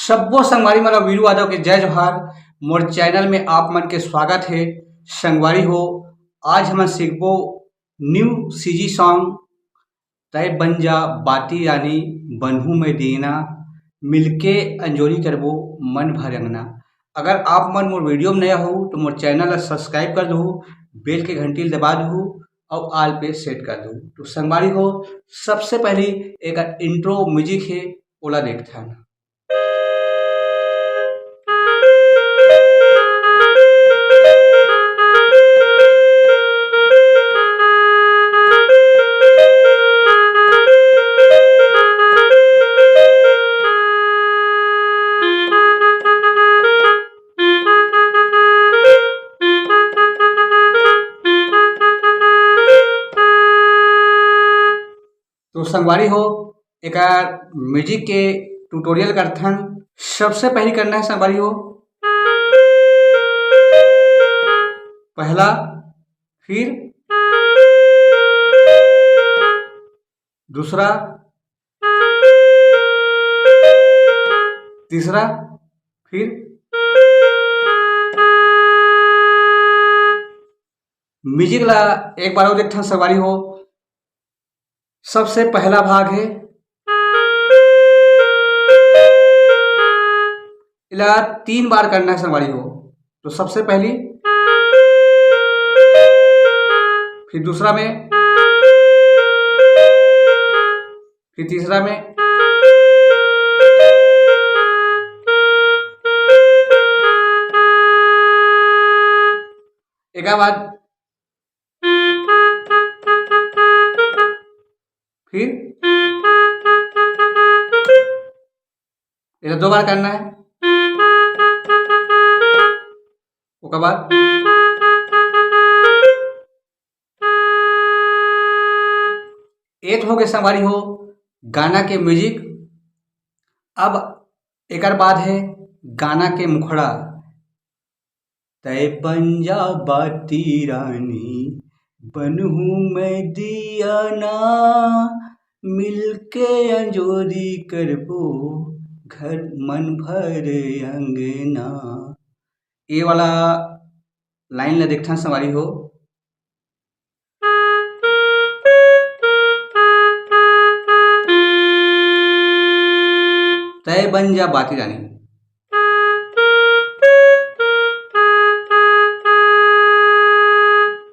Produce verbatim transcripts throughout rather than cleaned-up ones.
सब्बो संगवारी मन ला वीरू यादव के जय जोहार। मोर चैनल में आप मन के स्वागत हे। संगवारी हो, आज हमन सीखबो न्यू सीजी सॉन्ग, तय बन जा बाती रानी, बनहूँ मैं दियना, मिलके अंजोरी करबो मन भर अंगना। अगर आप मन मोर वीडियो में नया हो तो मोर चैनल ला सब्सक्राइब कर दो, बेल के घंटी ला दबा दो और ऑल पे सेट कर दो। तो संगवारी हो, सबसे पहली एक इंट्रो म्यूजिक है, ओला देखथन। तो संगवारी हो, एकर म्यूजिक के ट्यूटोरियल करथन। सबसे पहली करना है संगवारी हो, पहला, फिर दूसरा, तीसरा, फिर म्यूजिक ला एक बार और देखथन संगवारी हो। सबसे पहला भाग है, इला तीन बार करना है संगवारी हो। तो सबसे पहली, फिर दूसरा में, फिर तीसरा में, एक बाद फिर इधर दो बार करना है। ओकर बाद एत हो गए संगवारी हो गाना के म्यूजिक। अब एकर बाद है गाना के मुखड़ा। तय बन जा बाती रानी, बनहूँ मैं दियना, मिलके अंजोरी करबो, घर मन भर अंगना। ये वाला लाइन ला देखथन संगवारी हो। तय बन जा बाती रानी।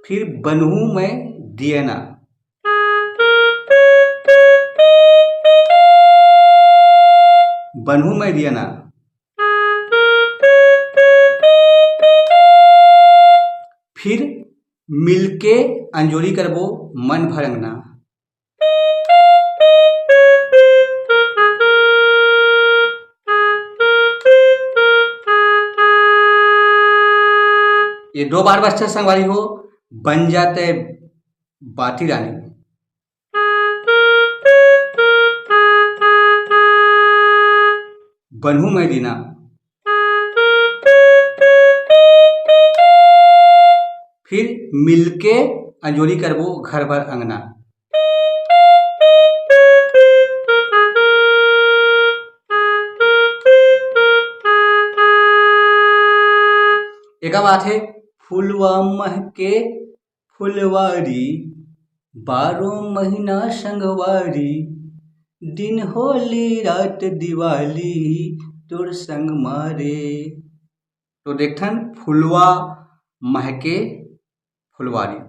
फिर बनहूँ मैं दियना। बनहूँ मैं दियना। फिर मिलके अंजोरी करबो मन भर अंगना। ये दो बार बजथे संगवारी हो, बन जा तय बाती रानी। बनहूँ मैं दियना। फिर मिलके अंजोरी करबो घर भर अंगना। एका बात है, फुलवा महके फुलवारी, बारो महीना संगवारी, दिन होली रात दिवाली, तोर संग मारे। तो देखथन, फुलवा महके फुलवारी।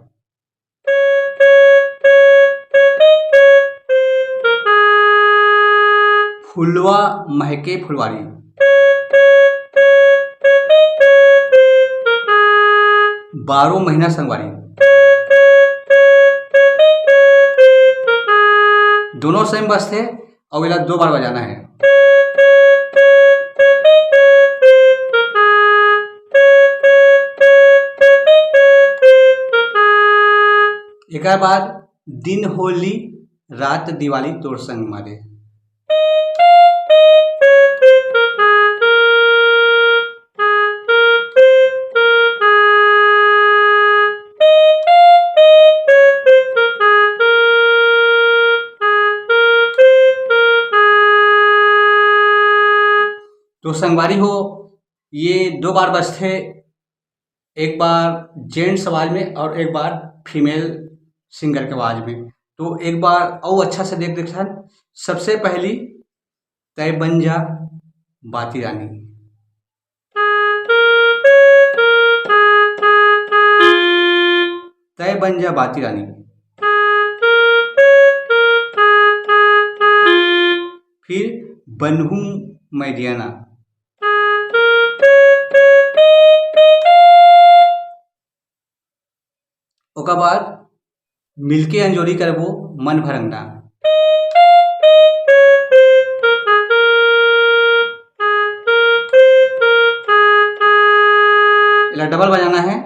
फुलवा महके फुलवारी। बारो महीना संगवारी। दोनों सेम बजथे। अउ एला दो बार बजाना है। एकर बाद दिन होली रात दिवाली तोर संग मारे। संगवारी हो, ये दो बार बजथे, एक बार जेंट्स आवाज में और एक बार फीमेल सिंगर के आवाज में। तो एक बार और अच्छा से देख देखथन। सबसे पहली तय बन जा बाती रानी। तय बन जा बाती रानी। फिर बनहूं मैं दियाना। ओकर बाद मिलके अंजोरी करबो मन भर अंगना। एला डबल बजाना है।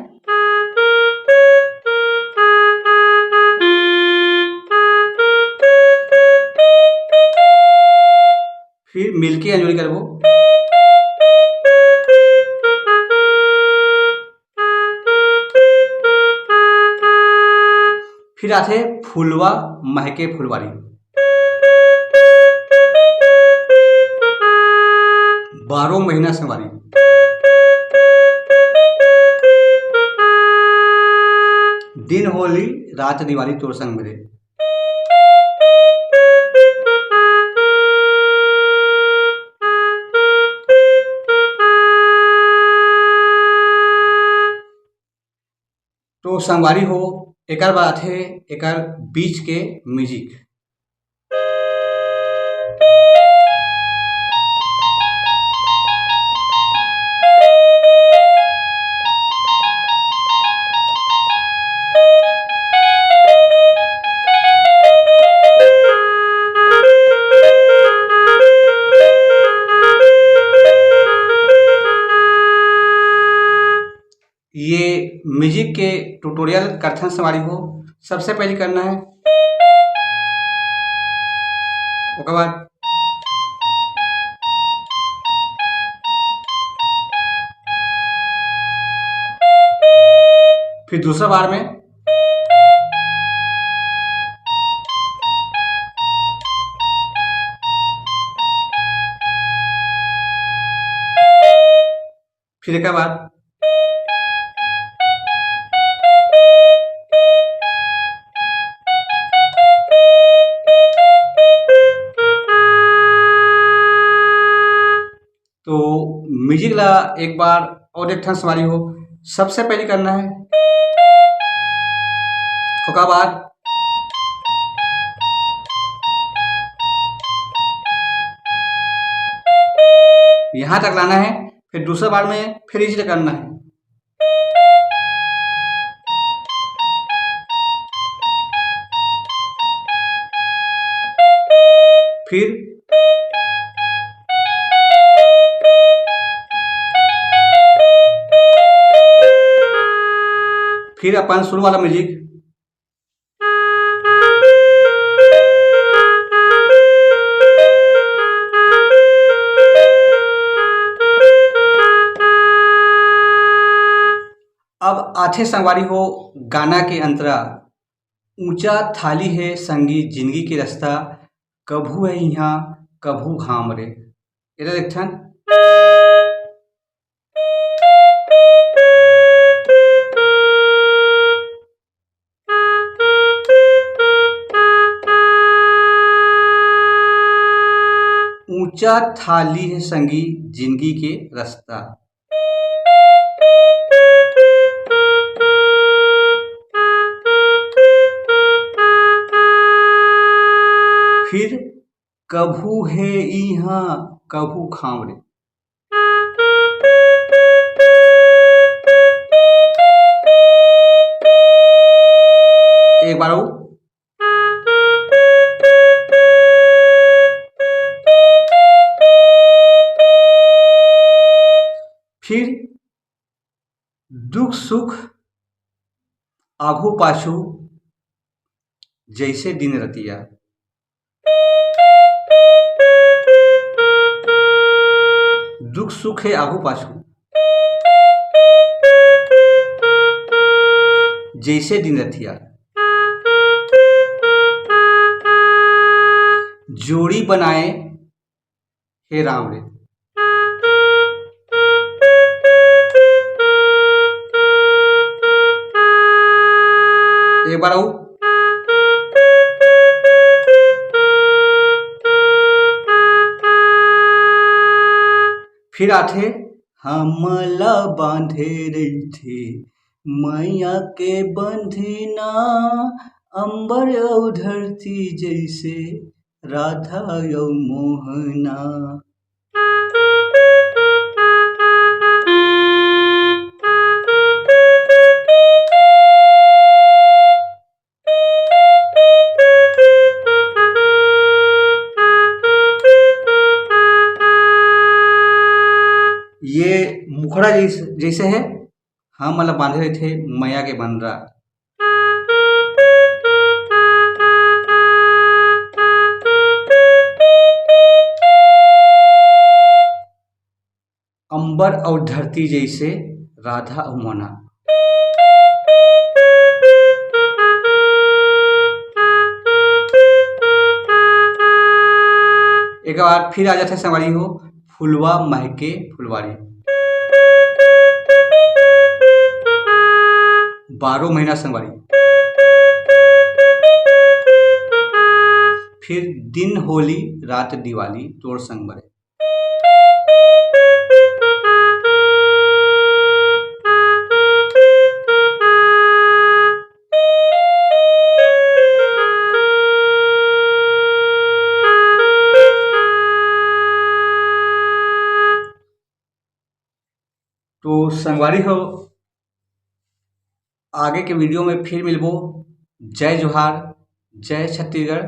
फिर मिलके अंजोरी करबो। फिर आथे फुलवा महके फुलवारी। बारह महीना संगवारी। दिन होली रात दिवाली तोर संग मेरे। तो संगवारी हो, एकर बाद आथे एकर बीच के म्यूजिक। ये म्यूजिक के ट्यूटोरियल करथन संगवारी हो। सबसे पहले करना है, ओकर बाद फिर दूसरा बार में, फिर एक बार। तो म्यूजिक ला एक बार और एक ठन संगवारी हो। सबसे पहले करना है, ओकर बाद यहाँ तक लाना है, फिर दूसरा बार में फिर इसी तरह करना है। फिर फिर अपन शुरू वाला म्यूजिक। अब आथे संगवारी हो गाना के अंतरा। ऊंचा थाली हे संगी जिंदगी के रास्ता, कभू हे इहां कभू घाम रे। एला देखथन। ऊंचा थाली हे संगी जिंदगी के रास्ता। फिर कभू हे इहां कभू घाम रे। एक बार और। फिर दुख सुख आघू पाछू जैसे दिन रतिया। दुख सुख हे आघू पाछू जैसे दिन रतिया। जोड़ी बनाए हे राम रे। एक बार अउ। फिर आथे, हमला बांधे रहिथे मैया के बंधना, अंबर अउ धरती जैसे राधा अउ मोहना। ये मुखड़ा जैसे, जैसे है, हमला बांधे रहिथे मैया के बंधना। अंबर अउ धरती जैसे राधा अउ मोहना। एक बार फिर आ जाथे संगवारी हो, फुलवा महके फुलवारी। बारह महीना संगवारी। फिर दिन होली रात दिवाली तोर संग बरे। तो संगवारी हो, आगे के वीडियो में फिर मिलबो। जय जोहार, जय छत्तीसगढ़,